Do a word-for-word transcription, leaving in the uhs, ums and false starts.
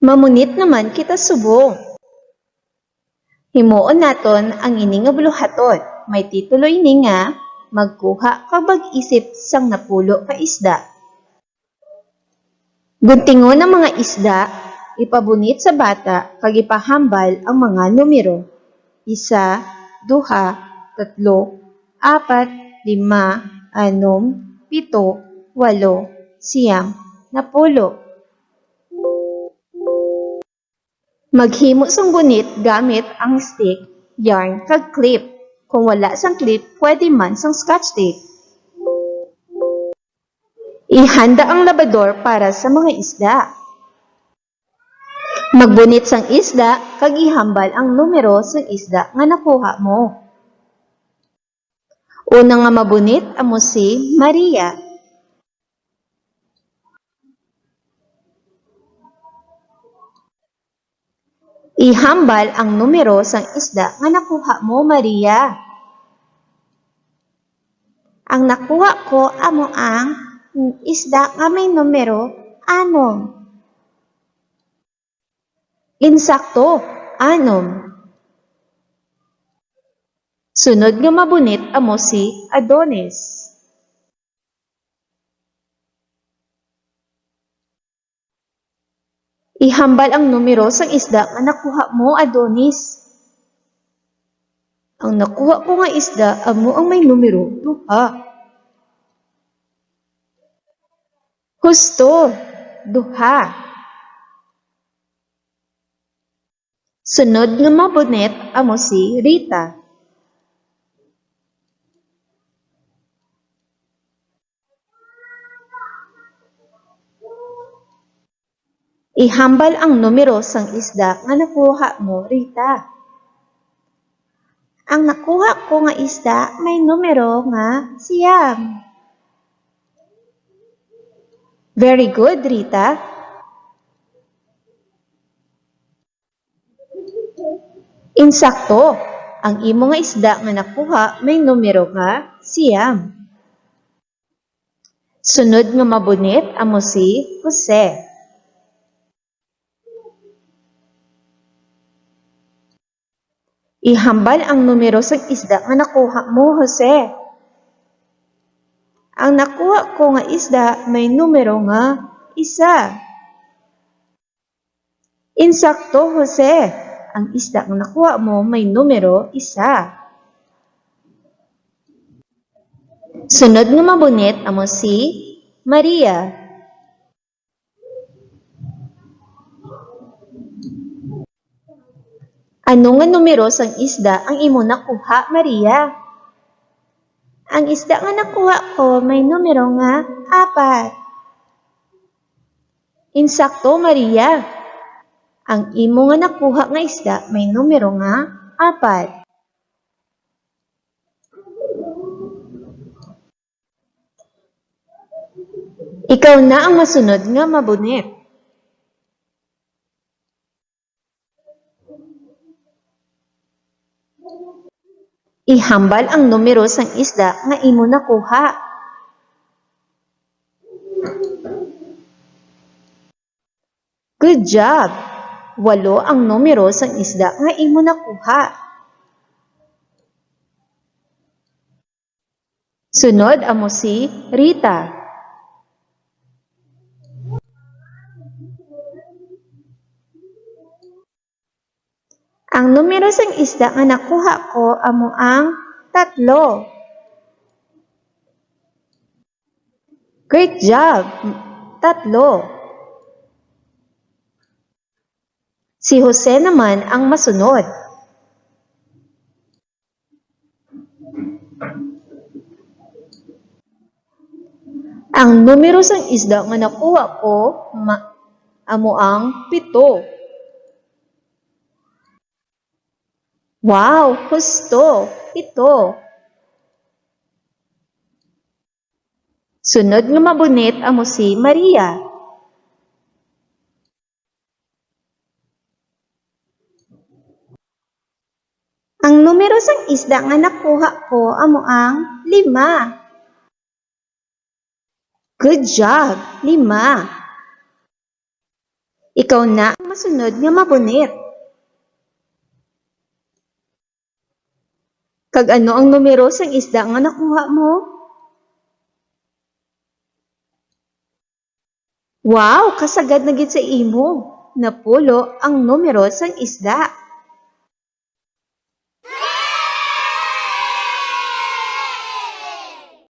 Mamunit naman kita subong. Himuon naton ang ini nga buluhaton. May titulo ini nga Magkuha kag Mag-isip sang Napulo ka Isda. Guntingon ang mga isda, ipabunit sa bata kag ipahambal ang mga numero: isa, duha, tatlo, apat, lima, anom, pito, walo, siyam, napulo. Maghimo sang bunit gamit ang stick, yarn, kag clip. Kung wala sang clip, pwede man sang scotch tape. Ihanda ang labador para sa mga isda. Magbunit sang isda kag ihambal ang numero sang isda nga nakuha mo. Una nga mabunit amo si Maria. Ihambal ang numero sang isda nga nakuha mo, Maria. Ang nakuha ko amo ang isda nga may numero anom. Insakto, anom. Sunod nga mabunit amo si Adonis. Ihambal ang numero sang isda nga nakuha mo, Adonis. Ang nakuha ko nga isda amo ang may numero duha. Husto, duha. Sunod nga mabunit amo si Rita. Ihambal ang numero sang isda nga nakuha mo, Rita. Ang nakuha ko nga isda may numero nga siyam. Very good, Rita. Insakto, ang imo nga isda nga nakuha may numero nga siyam. Sunod nga mabunit amo si Jose. Ihambal ang numero sang isda nga nakuha mo, Jose. Ang nakuha ko nga isda may numero nga isa. Insakto, Jose. Ang isda nga nakuha mo may numero isa. Sunod nga mabunit amo si Maria. Ano nga numero sang isda ang imo nakuha, Maria? Ang isda nga nakuha ko may numero nga apat. Insakto, Maria. Ang imo nga nakuha nga isda may numero nga apat. Ikaw na ang masunod nga mabunit. Ihambal ang numero sang isda nga imo nakuha. Good job! Walo ang numero sang isda nga imo nakuha. Sunod amo si Rita. Ang numero sang isda nga nakuha ko amo ang tatlo. Great job! Tatlo. Si Jose naman ang masunod. Ang numero sang isda nga nakuha ko ma-, amo ang pito. Wow, husto, pito. Sunod nga mabunit amo si Maria. Ang numero sang isda nga nakuha ko amo ang lima. Good job! Lima. Ikaw na ang masunod nga mabunit. Kag ano ang numero sang isda nga nakuha mo? Wow, kasagad na gid sa imo. Napulo ang numero sang isda.